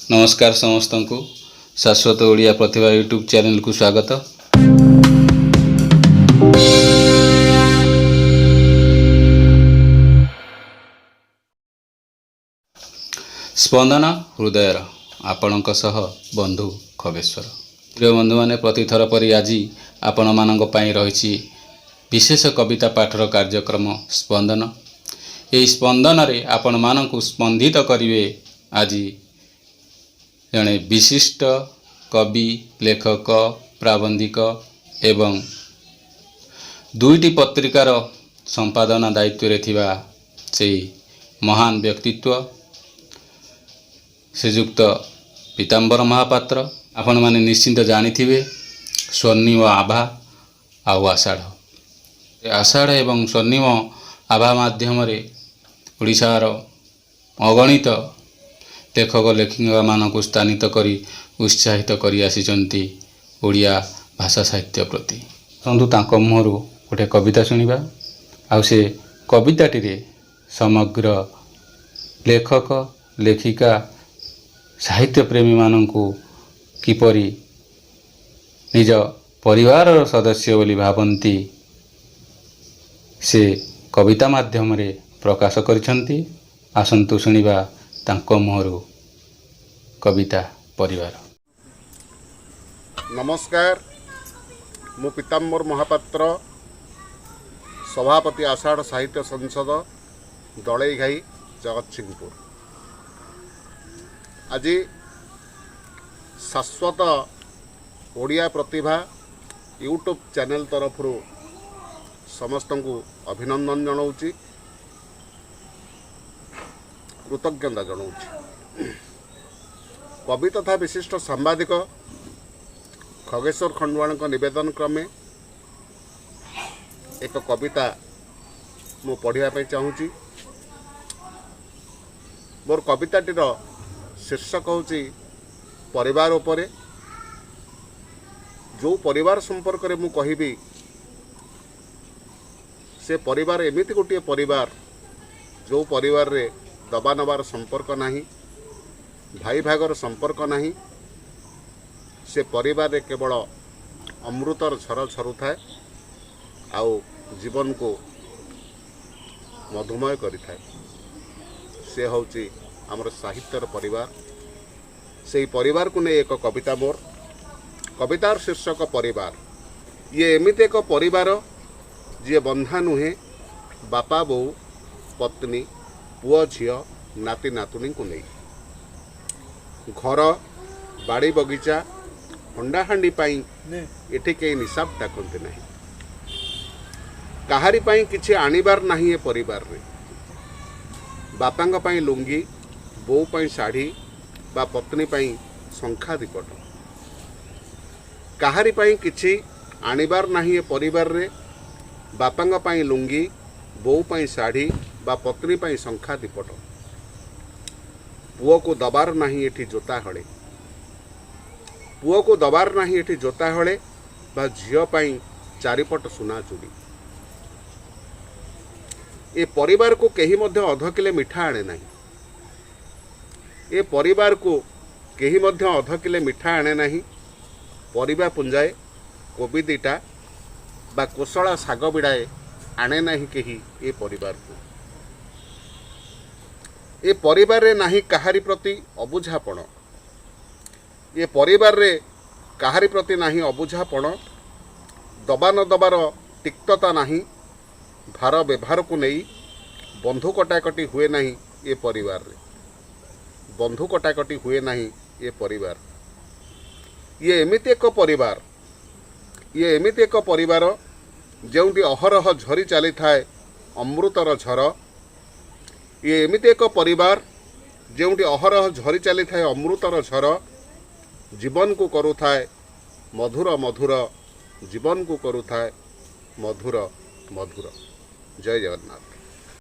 ନମସ୍କାର ସମସ୍ତଙ୍କୁ, ଶାଶ୍ୱତ ଓଡ଼ିଆ ପ୍ରତିଭା ୟୁଟ୍ୟୁବ୍ ଚ୍ୟାନେଲକୁ ସ୍ୱାଗତ। ସ୍ପନ୍ଦନ ହୃଦୟର ଆପଣଙ୍କ ସହ ବନ୍ଧୁ ଖଗେଶ୍ୱର। ପ୍ରିୟ ବନ୍ଧୁମାନେ, ପ୍ରତିଥର ପରି ଆଜି ଆପଣମାନଙ୍କ ପାଇଁ ରହିଛି ବିଶେଷ କବିତା ପାଠର କାର୍ଯ୍ୟକ୍ରମ ସ୍ପନ୍ଦନ। ଏହି ସ୍ପନ୍ଦନରେ ଆପଣମାନଙ୍କୁ ସ୍ପନ୍ଦିତ କରିବେ ଆଜି ଜଣେ ବିଶିଷ୍ଟ କବି, ଲେଖକ, ପ୍ରାବନ୍ଧିକ ଏବଂ ଦୁଇଟି ପତ୍ରିକାର ସମ୍ପାଦନା ଦାୟିତ୍ୱରେ ଥିବା ସେଇ ମହାନ ବ୍ୟକ୍ତିତ୍ୱ ଶ୍ରୀଯୁକ୍ତ ପୀତାମ୍ବର ମହାପାତ୍ର। ଆପଣମାନେ ନିଶ୍ଚିନ୍ତ ଜାଣିଥିବେ ସ୍ୱର୍ଣ୍ଣିମ ଆଭା ଆଉ ଆଷାଢ଼। ଆଷାଢ଼ ଏବଂ ସ୍ୱର୍ଣ୍ଣିମ ଆଭା ମାଧ୍ୟମରେ ଓଡ଼ିଶାର ଅଗଣିତ ଲେଖକ ଲେଖିକାମାନଙ୍କୁ ସ୍ଥାନିତ କରି ଉତ୍ସାହିତ କରି ଆସିଛନ୍ତି ଓଡ଼ିଆ ଭାଷା ସାହିତ୍ୟ ପ୍ରତି। ଆସନ୍ତୁ ତାଙ୍କ ମୁହଁରୁ ଗୋଟେ କବିତା ଶୁଣିବା, ଆଉ ସେ କବିତାଟିରେ ସମଗ୍ର ଲେଖକ ଲେଖିକା ସାହିତ୍ୟ ପ୍ରେମୀମାନଙ୍କୁ କିପରି ନିଜ ପରିବାରର ସଦସ୍ୟ ବୋଲି ଭାବନ୍ତି, ସେ କବିତା ମାଧ୍ୟମରେ ପ୍ରକାଶ କରିଛନ୍ତି। ଆସନ୍ତୁ ଶୁଣିବା ତାଙ୍କ ମୁହଁରୁ କବିତା ପରିବାର। ନମସ୍କାର, ମୁଁ ପୀତାମ୍ବର ମହାପାତ୍ର, ସଭାପତି, ଆଷାଢ଼ ସାହିତ୍ୟ ସଂସଦ, ଦଳେଇଘାଇ, ଜଗତସିଂହପୁର। ଆଜି ଶାଶ୍ୱତ ଓଡ଼ିଆ ପ୍ରତିଭା ୟୁଟ୍ୟୁବ୍ ଚ୍ୟାନେଲ୍ ତରଫରୁ ସମସ୍ତଙ୍କୁ ଅଭିନନ୍ଦନ ଜଣାଉଛି, କୃତଜ୍ଞତା ଜଣାଉଛି। କବି ତଥା ବିଶିଷ୍ଟ ସାମ୍ବାଦିକ ଖଗେଶ୍ୱର ଖଣ୍ଡୁଆଳଙ୍କ ନିବେଦନ କ୍ରମେ ଏକ କବିତା ମୁଁ ପଢ଼ିବା ପାଇଁ ଚାହୁଁଛି। ମୋର କବିତାଟିର ଶୀର୍ଷକ ହେଉଛି ପରିବାର ଉପରେ। ଯେଉଁ ପରିବାର ସମ୍ପର୍କରେ ମୁଁ କହିବି, ସେ ପରିବାର ଏମିତି ଗୋଟିଏ ପରିବାର ଯେଉଁ ପରିବାରରେ ଦବା ନେବାର ସମ୍ପର୍କ ନାହିଁ, ଭାଇ ଭାଗର ସମ୍ପର୍କ ନାହିଁ। ସେ ପରିବାରରେ କେବଳ ଅମୃତର ଝର ଝରୁଥାଏ ଆଉ ଜୀବନକୁ ମଧୁମୟ କରିଥାଏ। ସେ ହେଉଛି ଆମର ସାହିତ୍ୟର ପରିବାର। ସେଇ ପରିବାରକୁ ନେଇ ଏକ କବିତା ମୋର। କବିତାର ଶୀର୍ଷକ ପରିବାର। ଇଏ ଏମିତି ଏକ ପରିବାର ଯିଏ ବନ୍ଧା ନୁହେଁ ବାପା ବୋଉ, ପତ୍ନୀ, ପୁଅ ଝିଅ, ନାତି ନାତୁଣୀଙ୍କୁ ନେଇ। ଘର, ବାଡ଼ି ବଗିଚା, ହଣ୍ଡାହାଣ୍ଡି ପାଇଁ ଏଠି କେହି ନିଶାପ ଡାକନ୍ତି ନାହିଁ। କାହାରି ପାଇଁ କିଛି ଆଣିବାର ନାହିଁ ଏ ପରିବାରରେ। ବାପାଙ୍କ ପାଇଁ ଲୁଙ୍ଗି, ବୋଉ ପାଇଁ ଶାଢ଼ୀ ବା ପତ୍ନୀ ପାଇଁ ଶଙ୍ଖା ଦିପଟ। କାହାରି ପାଇଁ କିଛି ଆଣିବାର ନାହିଁ ଏ ପରିବାରରେ। ବାପାଙ୍କ ପାଇଁ ଲୁଙ୍ଗି, ବୋଉ ପାଇଁ ଶାଢ଼ୀ ବା ପତ୍ନୀ ପାଇଁ ଶଙ୍ଖା ଦିପଟ। ପୁଅକୁ ଦବାର ନାହିଁ ଏଠି ଜୋତା ହଳେ। ପୁଅକୁ ଦବାର ନାହିଁ ଏଠି ଜୋତା ହଳେ ବା ଝିଅ ପାଇଁ ଚାରିପଟ ସୁନା ଚୁଡ଼ି। ଏ ପରିବାରକୁ କେହି ମଧ୍ୟ ଅଧ କିଲେ ମିଠା ଆଣେ ନାହିଁ। ଏ ପରିବାରକୁ କେହି ମଧ୍ୟ ଅଧ କିଲେ ମିଠା ଆଣେ ନାହିଁ। ପରିବା ପୁଞ୍ଜାଏ, କୋବି ଦୁଇଟା ବା କୋଶଳା ଶାଗ ବିଡ଼ାଏ ଆଣେ ନାହିଁ କେହି ଏ ପରିବାରକୁ। ଏ ପରିବାରରେ ନାହିଁ କାହାରି ପ୍ରତି ଅବୁଝାପଣ। ଏ ପରିବାରରେ କାହାରି ପ୍ରତି ନାହିଁ ଅବୁଝାପଣ। ଦବା ନ ଦବାର ତିକ୍ତତା ନାହିଁ। ଭାର ବ୍ୟବହାରକୁ ନେଇ ବନ୍ଧୁ କଟାକଟି ହୁଏ ନାହିଁ ଏ ପରିବାରରେ। ବନ୍ଧୁ କଟାକଟି ହୁଏ ନାହିଁ ଏ ପରିବାର। ଇଏ ଏମିତି ଏକ ପରିବାର, ଇଏ ଏମିତି ଏକ ପରିବାର ଯେଉଁଠି ଅହରହ ଝରି ଚାଲିଥାଏ ଅମୃତର ଝର। ଇଏ ଏମିତି ଏକ ପରିବାର ଯେଉଁଠି ଅହରହ ଝରି ଚାଲିଥାଏ ଅମୃତର ଝର, ଜୀବନକୁ କରୁଥାଏ ମଧୁର ମଧୁର, ଜୀବନକୁ କରୁଥାଏ ମଧୁର ମଧୁର। ଜୟ ଜଗନ୍ନାଥ।